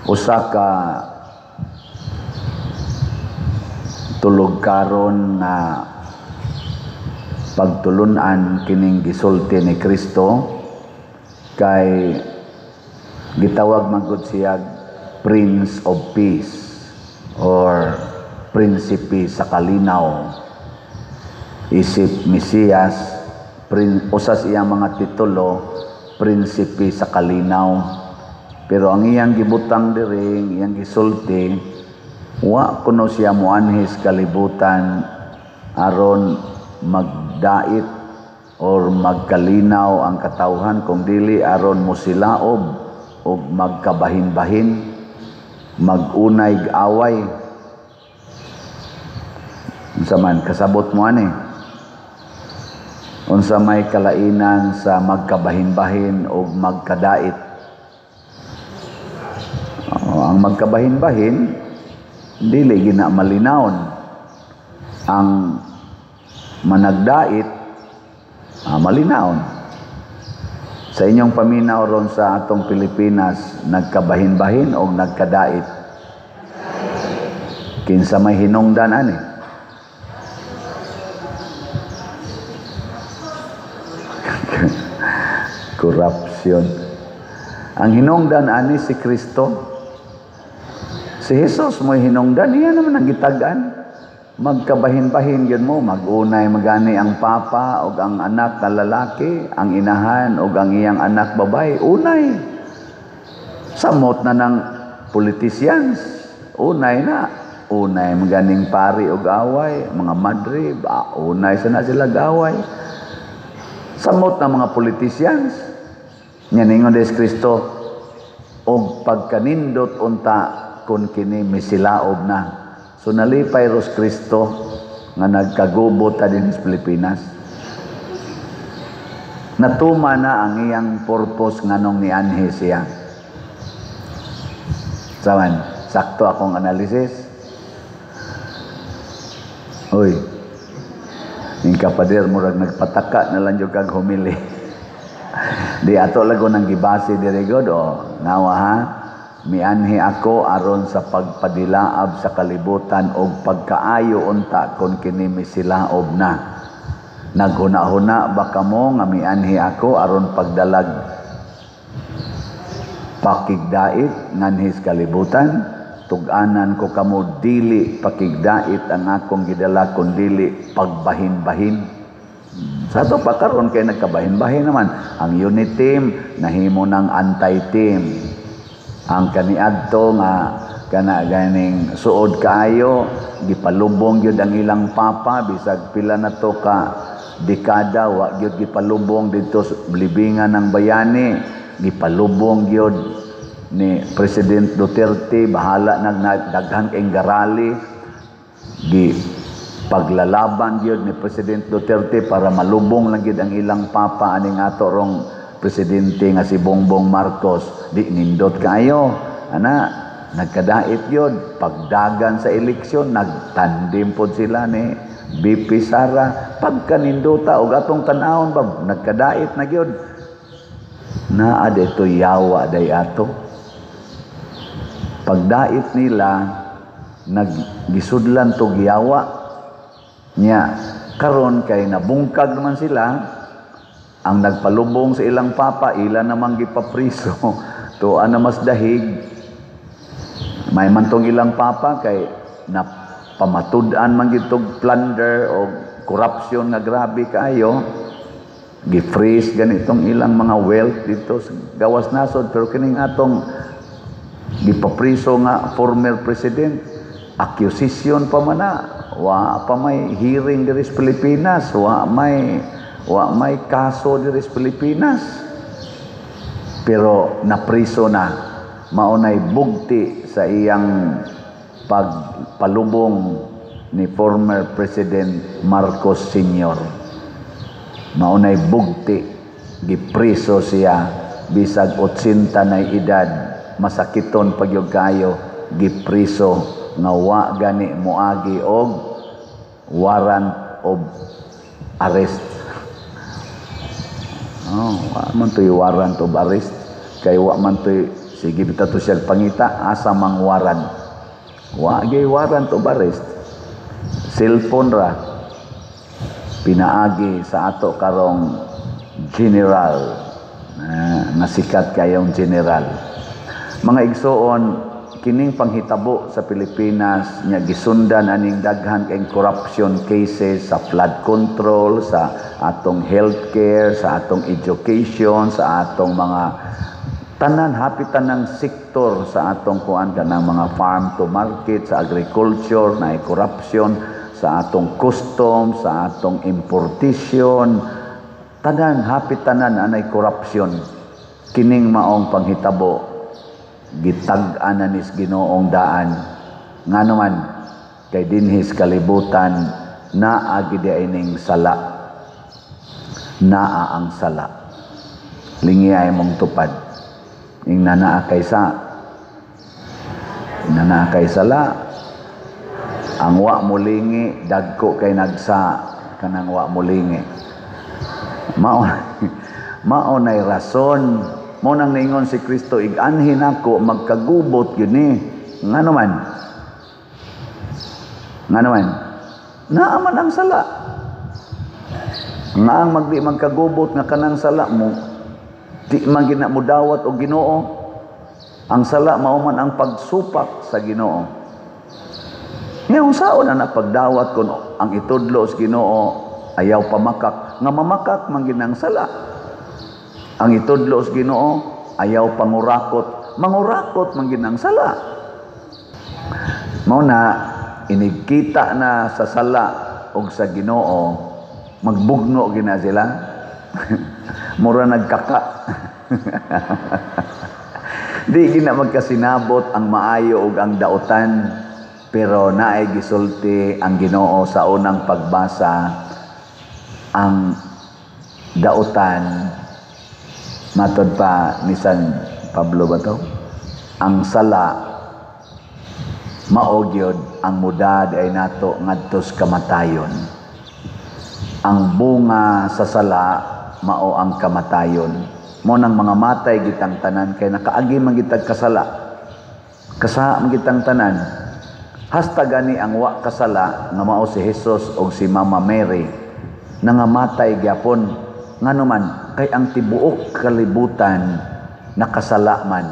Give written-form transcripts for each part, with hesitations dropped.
Usa ka tulog karon nga pagtulunan kining gisulti ni Kristo kay gitawag man gud siya Prince of Peace or Prinsipe sa Kalinaw. Isip Mesiyas, usas iyang mga titulo, Prinsipe sa Kalinaw. Pero ang iyang gibutang diri, iyang gisulti, wa kuno siya moanhis kalibutan aron magdait or magkalinaw ang katawhan, kung dili aron mosilaob og magkabahin-bahin, magunay away. Unsa man kasabot mo ani? Unsa may kalainan sa magkabahin-bahin og magkadait? Oh, ang magkabahin-bahin dili gina malinawon. Ang managdait, malinawon. Sa inyong paminaw ron sa atong Pilipinas, nagkabahin-bahin o nagkadait? Kinsa may hinungdan ani? Corruption. Ang hinungdan ani si Kristo. Si Jesus mo'y hinungdan, iya naman ang gitag-an. Magkabahin-bahin yun mo, magunay magani ang papa o ang anak na lalaki, ang inahan o ang iyang anak babae, unay. Samot na ng politicians, unay na. Unay maganing pari o away, mga madre, unay sana sila gaway. Samot na mga politicians. Nya ningon des Kristo, og pagkanindot unta kun kini misilaob na. So nalipay ros Kristo nga nagkagubo ta dinhi sa Pilipinas. Natuma na ang iyang purpose nganong nianhi siya. Saman, sakto akong analysis. Uy, ning kapader murag nagpataka na lang jud kag humili. Di ato lago nang gibase diri god o ngawa ha. Mianhi ako aron sa pagpadilaab sa kalibutan og pagkaayo unta kon kini misilaob na. Naghuna-huna ba kamo nga mianhi ako aron pagdalag pakigdait nganhis kalibutan? Tug-anan ko kamo, dili pakigdait ang akong gidala kun dili pagbahin-bahin. Sa ato pa karon kay nagkabahin-bahin naman ang unit team nahimo ng anti-team. Ang kaniadto nga kana ganing suod kaayo, gipalubong gyud ang ilang papa bisag pila na to ka dekada wa gyud gipalubong didto sa libingan ng bayani. Gipalubong gyud ni President Duterte, bahala nag daghan kay garali, gi paglalaban gyud ni President Duterte para malubong lang gyud ang ilang papa aning ato rong presidente nga si Bongbong Marcos. Di nindot kaayo ana, nagkadait yun. Pagdagan sa eleksyon, nagtandim pod sila ni BP Sara. Pagkanindota og atong tan-awon ba, nagkadait na gyud. Naa dito yawa day ato. Pagdait nila, naggisudlan tog yawa nya. Karon kay nabungkag naman sila. Ang nagpalubong sa ilang papa, ila namang gipapriso. Tuan na mas dahig. May mantong ilang papa kay napamatud-an man gitog plunder o corruption nga grabe kaayo. Gi-freeze ganitong ilang mga wealth dito sa gawas nasod. Pero kining atong gipapriso nga former president, accusation pa man na, wa pa may hearing diri sa Pilipinas, wa may kaso diri sa Pilipinas, pero napriso na. Maunay bugti sa iyang pagpalubong ni former President Marcos Sr. Maunay bugti, gipriso siya bisag 80 na edad, masakiton pagyud kayo, gipriso nga wa gani moagi og warrant of arrest. Oh, wa man to'y warrant of arrest kay wa man to'y Sige bitaw to siya pangita asa mang warrant. Wa gyud warrant of arrest. Cellphone ra pinaagi sa ato karong general na sikat kayong general. Mga igsoon, kining panghitabo sa Pilipinas nya gisundan aning daghan kay corruption cases sa flood control, sa atong healthcare, sa atong education, sa atong mga tanan, hapit tanang sektor sa atong kuan, kanang mga farm to market, sa agriculture na corruption, sa atong custom, sa atong importation, tanan, hapit tanan anay corruption. Kining maong panghitabo, gitag-an na nis Ginoong daan. Ngano man? Kay dinhis kalibutan naa gid ining sala, naa ang sala. Lingi ay mong tupad. Ing naa kay sa naa kay sala. Ang wa mulingi, dagko kay nagsa kanang wa mulingi. Mao mao nay rason mo nang niingon si Kristo, "Ig-anhin ako, magkagubot gyud ni." Ngano man? Ngano man? Naa man ang sala. Nga ang magdi magkagubot nga kanang sala mo, di man gina mo dawat og Ginoo. Ang sala mao man ang pagsupak sa Ginoo. Ngayon, saon na pagdawat kun ang itudlo sa Ginoo ayaw pamakak, nga mamakak man ginang sala? Ang itudlo sa Ginoo ayaw pangurakot, mangurakot man ginang sala. Mao na inigkita na sa sala og sa Ginoo, magbugno gina sila. Mura nagkaka. Di gina magkasinabot ang maayo ug ang dautan, pero naay gisulti ang Ginoo sa unang pagbasa, ang dautan, matod pa ni San Pablo ba to? Ang sala mao gyud ang mudad ay nato ngadtos kamatayon. Ang bunga sa sala mao ang kamatayon. Mo nang mga matay gitang tanan kay nakaagi man gitag kasala. Kasa man gitang tanan. Hasta gani ang wa kasala nga mao si Jesus og si Mama Mary nangamatay gyapon. Ngano man? Kay ang tibuok kalibutan nakasala man.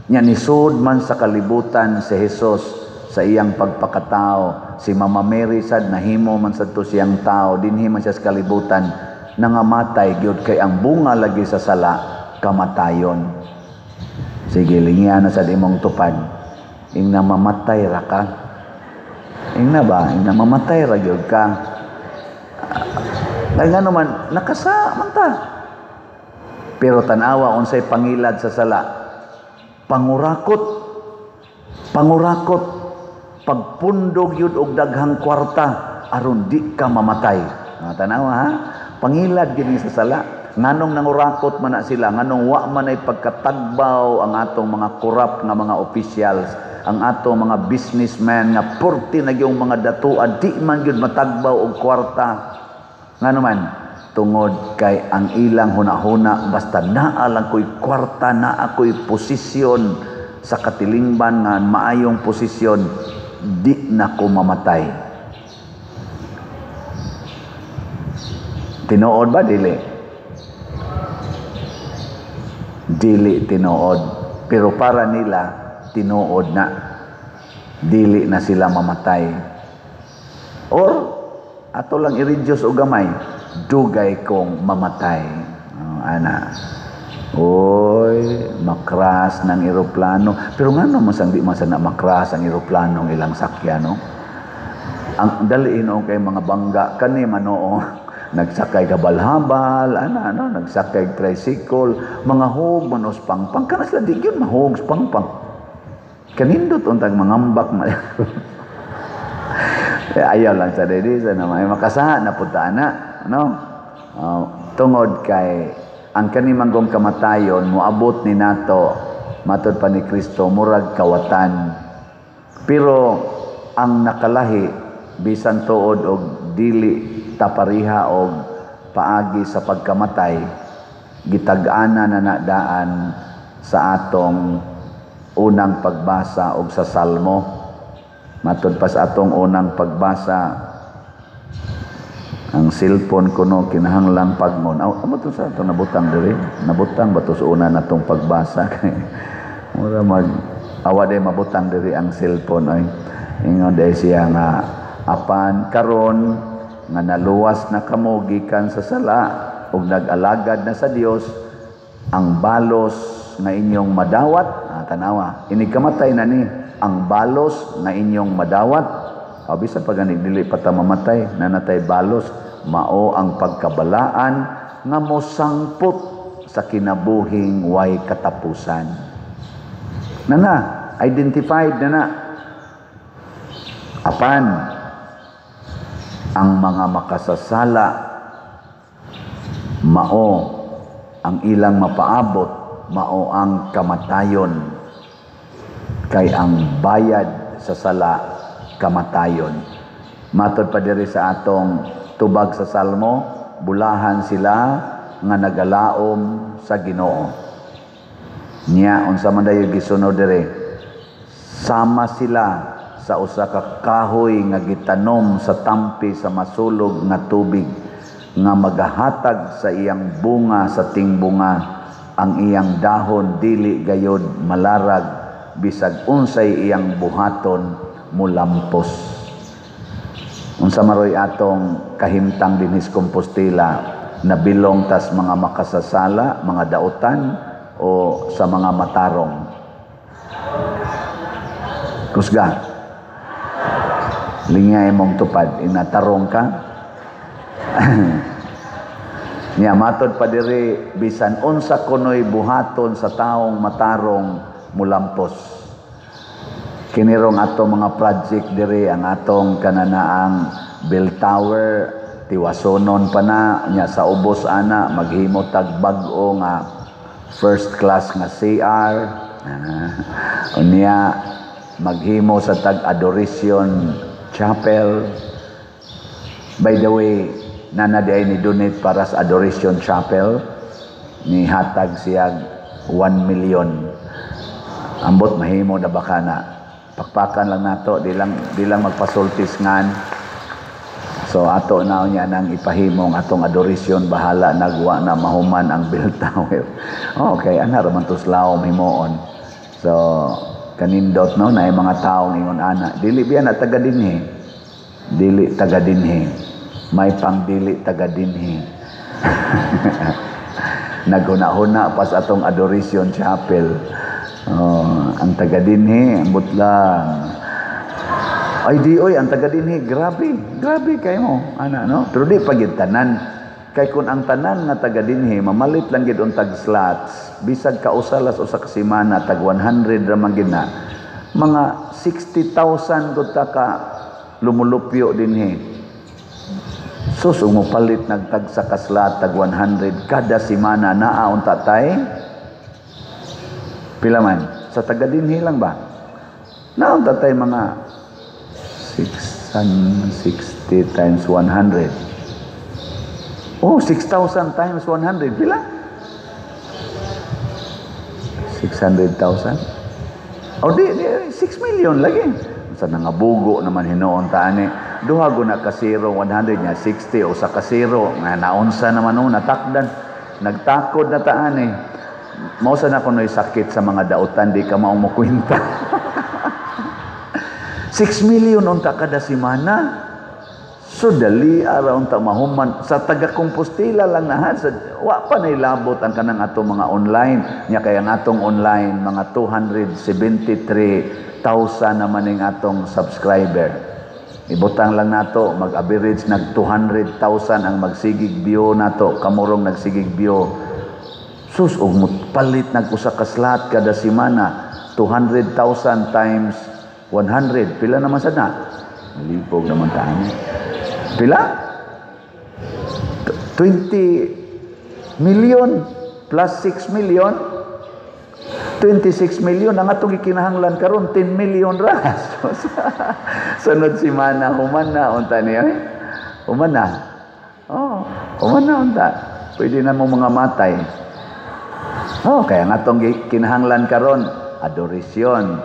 Nya nisud man sa kalibutan si Jesus sa iyang pagpakatao. Si Mama Mary sad nahimo man sad to siyang tao, dinhi man siya sa kalibutan, nangamatay gyud kay ang bunga lagi sa sala kamatayon. Sige, lingyan na sa imong tupad. Ing namamatay ra ka. Ing na ba? Ing namamatay ra gyud ka. Kay nga naman, nakasa man ta. Pero tanawa unsay pangilad sa sala. Pangurakot. Pangurakot. Pagpundog yun og daghang kwarta aron di ka mamatay. Ah, tanawa ha? Pangilad gini sa sala. Nganong nangurakot man na sila, nganong wa man ay pagkatagbaw ang atong mga corrupt nga mga officials, ang atong mga businessmen nga purti na yung mga datuan, di man gyud matagbaw og kwarta. Ngano man? Tungod kay ang ilang hunahuna, basta naa lang ko'y kwarta, naa ko'y posisyon sa katilingban nga maayong posisyon, di na ko mamatay. Tinuod ba dili? Dili tinuod. Pero para nila tinuod na. Dili na sila mamatay. Or ato lang i-reduce og gamay, dugay kong mamatay. Oh, ana. Oy, makras ng eroplano. Pero ngano masang di man sana makras ang eroplano ang ilang sakyan, no? Ang dali hinuon kay mga bangga kani manoo. Nagsakay ka balhabal, ana ano, nagsakay tricycle, mga hog manos pangpang kana sila, di gyud mahog pangpang. Kanindot untag mangambak man. Eh, ayaw lang sa dili sa na may makasaha na punta na, no? Tungod kay ang kani manggong kamatayon moabot ni nato, matod pa ni Kristo, murag kawatan. Pero ang nakalahi bisan tuod og dili tapariha og paagi sa pagkamatay, gitag-ana na nadaan sa atong unang pagbasa og sa Salmo. Matod pa sa atong unang pagbasa, ang cellphone kuno kinahanglang pagmon. Aw, amo to sa ato nabutang diri? Nabutang ba to sa una natong pagbasa? Kay mura mag awa day mabutang diri ang cellphone oy. Ingon day siya nga apan karon nga naluwas na kamo gikan sa sala ug nag-alagad na sa Dios, ang balos nga inyong madawat, tanawa, inig kamatay na ni, ang balos nga inyong madawat, bisan pa gani dili pa ta mamatay, nanatay balos, mao ang pagkabalaan nga mosangpot sa kinabuhing way katapusan. Nana, identified na na. Apan, ang mga makasasala, mao ang ilang mapaabot, mao ang kamatayon. Kay ang bayad sa sala, kamatayon. Matod pa diri sa atong tubag sa Salmo, bulahan sila nga nagalaom sa Ginoo. Nya unsa man dayo gisunod diri? Sama sila sa usa ka kahoy nga gitanom sa tampi sa masulog nga tubig, nga magahatag sa iyang bunga sa tingbunga, ang iyang dahon dili gayod malarag, bisag unsay iyang buhaton mulampos. Unsa maroy atong kahimtang dinhis Compostela, nabilong tas mga makasasala, mga dautan, o sa mga matarong? Kusga. Lingay mong tupad, inatarong ka. Niya matod pa diri, bisan unsa kunoy buhaton sa taong matarong mulampos. Kinirong ato mga project diri, ang atong kananaang bell tower tiwasonon pa na nya sa ubos ana maghimo tag bag-o nga first class nga CR. Unya maghimo sa tag Adoration Chapel. By the way, nana di ay ni donate para sa Adoration Chapel, ni hatag siya 1 million. Ambot mahimo na baka na. Pakpakan lang nato, di lang magpasultis ngan. So ato na niya nang ipahimong atong adoration, bahala nagwa na mahuman ang bell tower. Okay, ana ra man tos lawom himuon. So kanindot no na mga taong ingon ana, dili biya na taga dinhi. Dili taga dinhi. May pang dili taga dinhi. Naghuna-huna pas atong Adoration Chapel. Oh, ang taga dinhi, ambot lang. Ay di oy, ang taga dinhi, grabe, grabe kay mo, ana no. Pero di pa gid tanan. Kay kun ang tanan nga taga dinhi mamalit lang gid untag slots, bisag kausalas usa ka semana tag 100 ra man gid na. Mga 60,000 gud ta ka lumulupyo dinhi. Sus, umupalit nagtag sa kaslat tag 100 kada semana, naa unta tay pila man sa taga dinhi lang ba? Naa unta tay mga 660 times 100. Oh, 6,000 times 100 pila? 600,000? Oh, di 6 million lagi. Sa nangabugo naman hinuon ta ani. Duha go na ka 0, 100 nya 60 o sa ka 0 nga naunsa naman o natakdan. Nagtakod na ta ani. Mao sa na kunoy sakit sa mga dautan, di ka mao mo kwenta. 6 million unta kada semana. So dali ara unta mahuman sa taga Compostela lang na sa, wa pa nay labot ang kanang ato mga online nya, kay ang atong online mga 273,000 naman ning atong subscriber. Ibutang lang nato mag-average nag 200,000 ang magsigig view nato, kamurong nagsigig view. Sus, og palit nag usa ka slot kada semana, 200,000 times 100 pila naman sad na? Malipog naman tayo. Pila? 20 million plus 6 million, 26 million. Ang atong gikinahanglan karon 10 million ra. Sunod semana human na unta niya. Eh? Human na. Oh, human na unta. Pwede na mo mga matay. Oh, kaya nga tong kinahanglan karon adoration,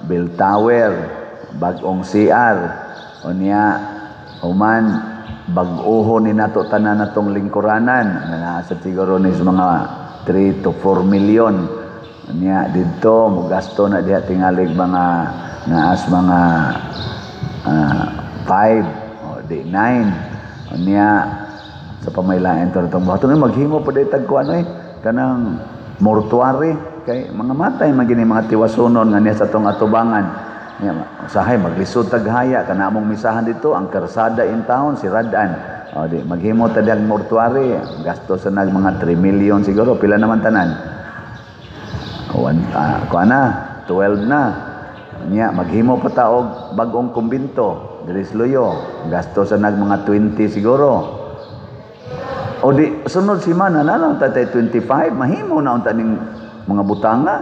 bell tower, bag-ong CR, unya human bag-oho ni nato tanan natong lingkuranan na naa sa siguro ni sa mga 3 to 4 million. Unya didto mogasto na diha tingalig mga naas mga 5 o di 9. Unya sa pamaylain to itong buhaton, maghimo pa day tag kuan eh, kanang mortuary, kay mga matay man gini mga tiwasunon nga niya sa tong atubangan. Nya usahay maglisod tag haya kana among misahan dito, ang karsada in town siradan. O di maghimo ta diyang mortuary, gasto sa nag mga 3 million siguro. Pila naman tanan? One, kuan na 12 na. Nya maghimo pa ta og bag-ong kumbinto diri sa Luyo, gasto sa nag mga 20 siguro. O di sunod semana na lang tatay 25, mahimo na unta ning mga butanga.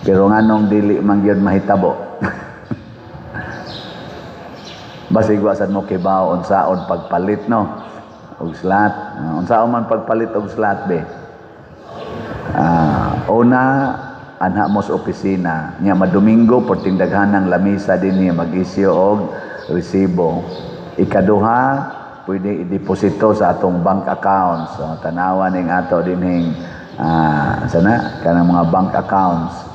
Pero nganong dili man gyud mahitabo? Basig wa sad mo kibaw unsaon pagpalit, no, og slot. Unsaon man pagpalit og slot be? Una anha mo sa opisina. Nya madomingo perting daghanang lamisa dinhi, mag-isyu og resibo. Ikaduha, pwede ideposito sa atong bank accounts. So, tanawa ning ato dinhing sana kanang mga bank accounts.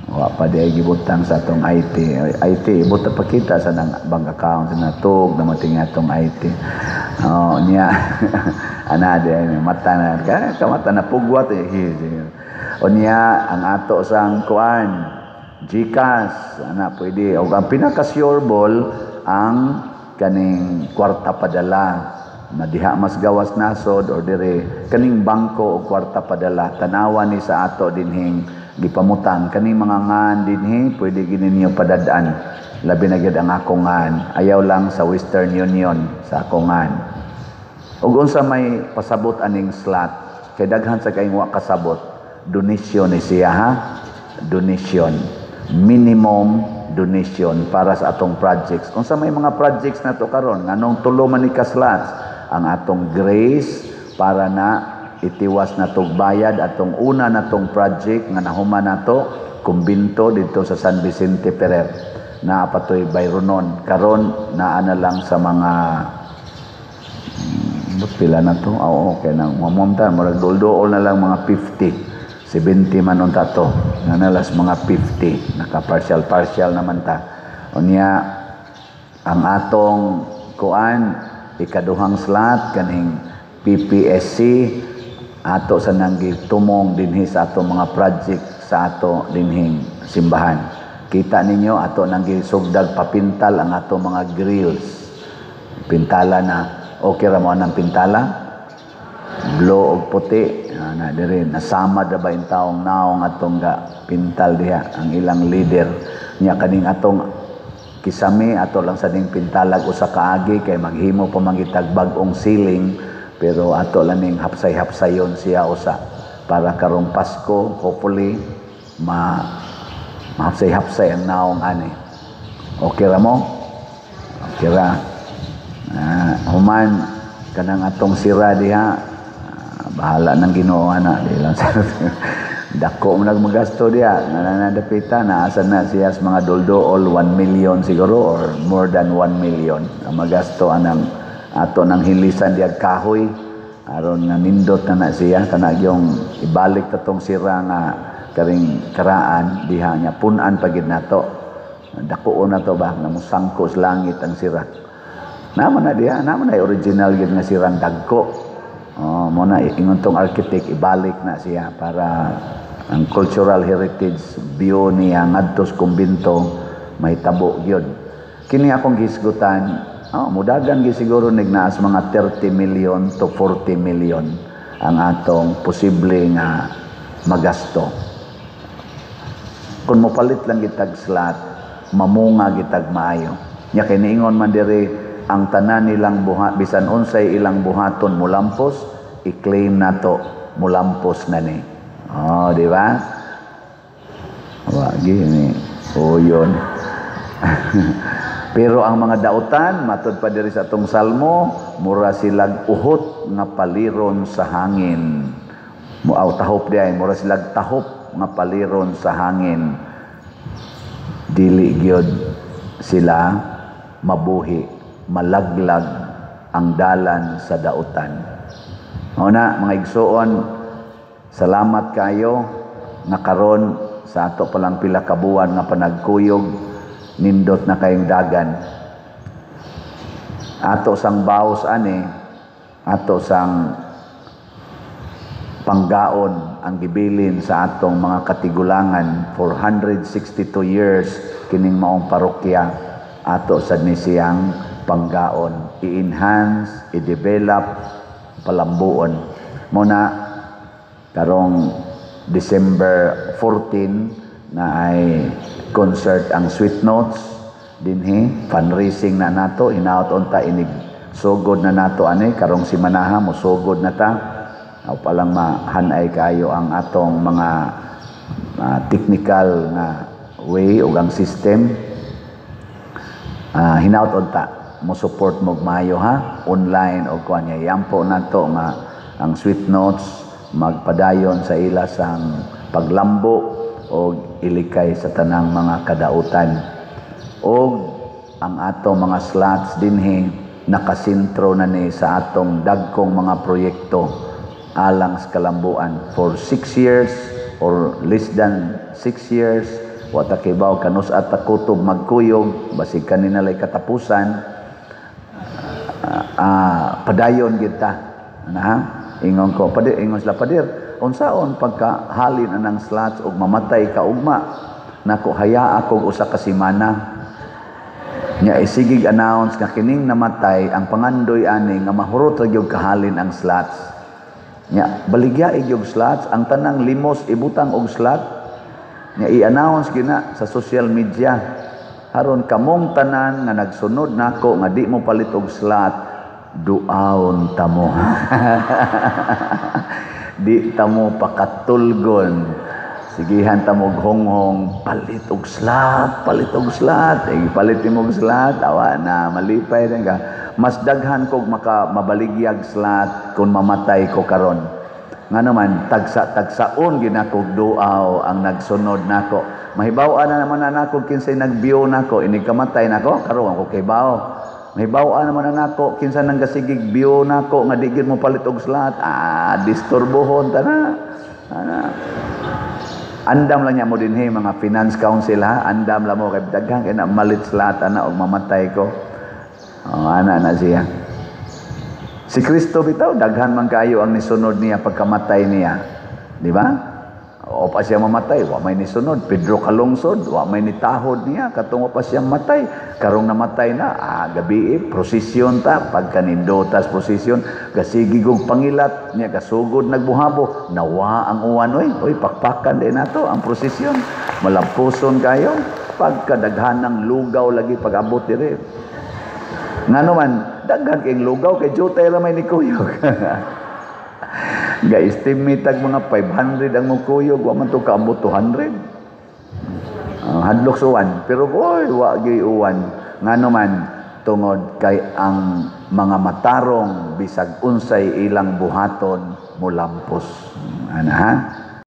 Wa pa di ay gibutang sa atong IT. IT, ibuta pa kita sa nang bank account na tug na mating atong IT. Oh, niya. Ana di ay mata na ka kamata na pugwat eh. O niya ang ato sang kuan GCash ana pwede, og ang pinaka sure ball ang kaning kwarta padala, madiha mas gawas nasod or dire kaning bangko o kwarta padala. Tanawa ni sa ato dinhing gipamutang kaning mga ngan dinhi, pwede gini ninyo padad-an, labi na gyud ang akong ngan. Ayaw lang sa Western Union sa akong ngan. Ug unsa may pasabot aning slot, kay daghan sa kayong wa kasabot? Donation ni siya ha, donation, minimum donation para sa atong projects. Unsa may mga projects nato karon? Nganong tulo man ni ka slots? Ang atong grace para na itiwas na tog bayad atong una natong project nga nahuman nato, kumbinto dito sa San Vicente Ferrer, naa pa toy bayronon karon, naa na lang sa mga pila na to? Oo, okay na. Mamamta, murag dol-dool na lang mga 50. 70 man unta to. Nanalas mga 50. Naka-partial-partial naman ta. Unya, ang atong kuan, ikaduhang slot, kaning PPSC, ato sa nang tumong dinhi sa atong mga project sa ato dinhing simbahan. Kita ninyo, ato nang gisugdag papintal ang ato mga grills. Pintala na. Okay ra mo anang pintala? Blue og puti. Na diri nasama da ba yung taong naong atong ga pintal diha ang ilang leader nya. Kaning atong kisame, ato lang sa ning pintalag usa ka agi kay maghimo pa mangitag bag-ong ceiling, pero ato lang ning hapsay-hapsayon siya usa para karong Pasko hopefully ma mahapsay-hapsay ang naong ani. Okay ra mo? Okay ra. Human kanang atong sira diha, bahala ng Ginoo ana, di lang sa dako mo nagmagasto diha nga nanadapita, naasa na siya sa mga doldool 1 million siguro or more than 1 million ang magasto anang ato nang hilisan diha kahoy aron nga nindot na na siya. Kana yung ibalik tatong sira nga karing karaan diha niya, pun-an pa gid nato, dako na to ba nga musangko sa langit ang sira. Naman na diha, naman na original gid nga sirang dagko. Oh, mo na ingon tong architect, ibalik na siya para ang cultural heritage view niya ngadto sa kumbinto mahitabo gyud. Kini akong gisgutan, oh, mudagan gyud siguro nignaas mga 30 million to 40 million ang atong posible nga magasto. Kung mopalit lang gitag slot, mamunga gitag maayo. Nya kay niingon man diri, ang tanan nilang buha, bisan unsay ilang buhaton mulampos, i-claim nato mulampos na ni. Oh, di ba? Wagi ni. Oh, yun. Pero ang mga dautan, matud pa diri sa atong salmo, mura silag uhot nga paliron sa hangin. Muaw tahop di ay mura silag tahop nga paliron sa hangin. Dili gyud sila mabuhi, malaglag ang dalan sa dautan. Mao na, mga igsuon, salamat kayo nga karon sa ato palang pila ka buwan nga panagkuyog, nindot na kayong dagan. Ato sang baos ani, ato sang panggaon ang gibilin sa atong mga katigulangan for 162 years. Kining maong parokya, ato sad ni siyang panggaon, i-enhance, i-develop, palambuon. Mao na karong December 14 na ay concert ang Sweet Notes dinhi, fundraising na nato. Hinaot unta inig sugod na nato ani karong simanaha, mosugod na ta. Aw palang mahanay kayo ang atong mga technical na way ug ang system. Hinaot unta mo support mo maayo ha, online o kuan niya. Yampo nato nga ang Sweet Notes magpadayon sa ila sang paglambo og ilikay sa tanang mga kadautan. Og ang atong mga slots dinhi nakasentro na ni sa atong dagkong mga proyekto alang sa kalambuan for 6 years or less than 6 years. Wa ta kibaw kanus at kutob magkuyog, basig kanina lay katapusan. Padayon gid ta na ha? Ingon ko, padir, ingon sila, "Padir, unsaon pagka halin anang slots og mamatay ka ugma?" Nako, haya ako usa ka semana nya, isigig announce nga kining namatay ang pangandoy ani nga mahurot ra gyud kahalin ang slots nya, baligya gyud slots, ang tanang limos ibutang og slot nya, i-announce gyud na sa social media aron kamong tanan nga nagsunod nako nga di mo palit og slot, duaon tamo, di tamo pakatulgon, sigihan tamo og honghong, "Palit og slot, palit og slot." Eh, palit nimo og slot, awa na, malipay na ka. Mas daghan kog maka mabaligyag slot kung mamatay ko karon. Nga naman tagsa-tagsaon ginakog duaw ang nagsunod nako. Mahibaw-an na naman na nako kinsay nag-view nako inig kamatay nako karon ako kibaw. Mahibaw-an naman na nako kinsa nang gasigig view nako nga di gyud mo palit og slot. Ah, disturbohon ta na. Ana. Andam lang niya mo dinhi mga finance council ha, andam lang mo kay daghan kay na malit slot ana og mamatay ko. Oh, ana na siya. Si Kristo bitaw, daghan man kayo ang nisunod niya pagkamatay niya. Di ba? O pa siya mamatay, wa may nisunod. Pedro kalungsod, wa may nitahod niya katong wa pa siya matay. Karong namatay na, gabi eh, prosesyon ta, pagkanindotas prosesyon, gasigig og pangilat niya, kasugod nagbuhabo, nawa ang uwan oy, oy pakpakan din nato ang prosesyon. Malampuson kayo pagkadaghan ng lugaw lagi pag-abot dire. Ngano man, daghan kay lugaw kay jutay ra may nikuyog. Ga-estimate tag mga 500 ang mukuyog, wa man to kaabot 200. Hadlok sa uwan, pero oy, wa gyud uwan. Ngano man, tungod kay ang mga matarong bisag unsay ilang buhaton mulampos. Ana ha?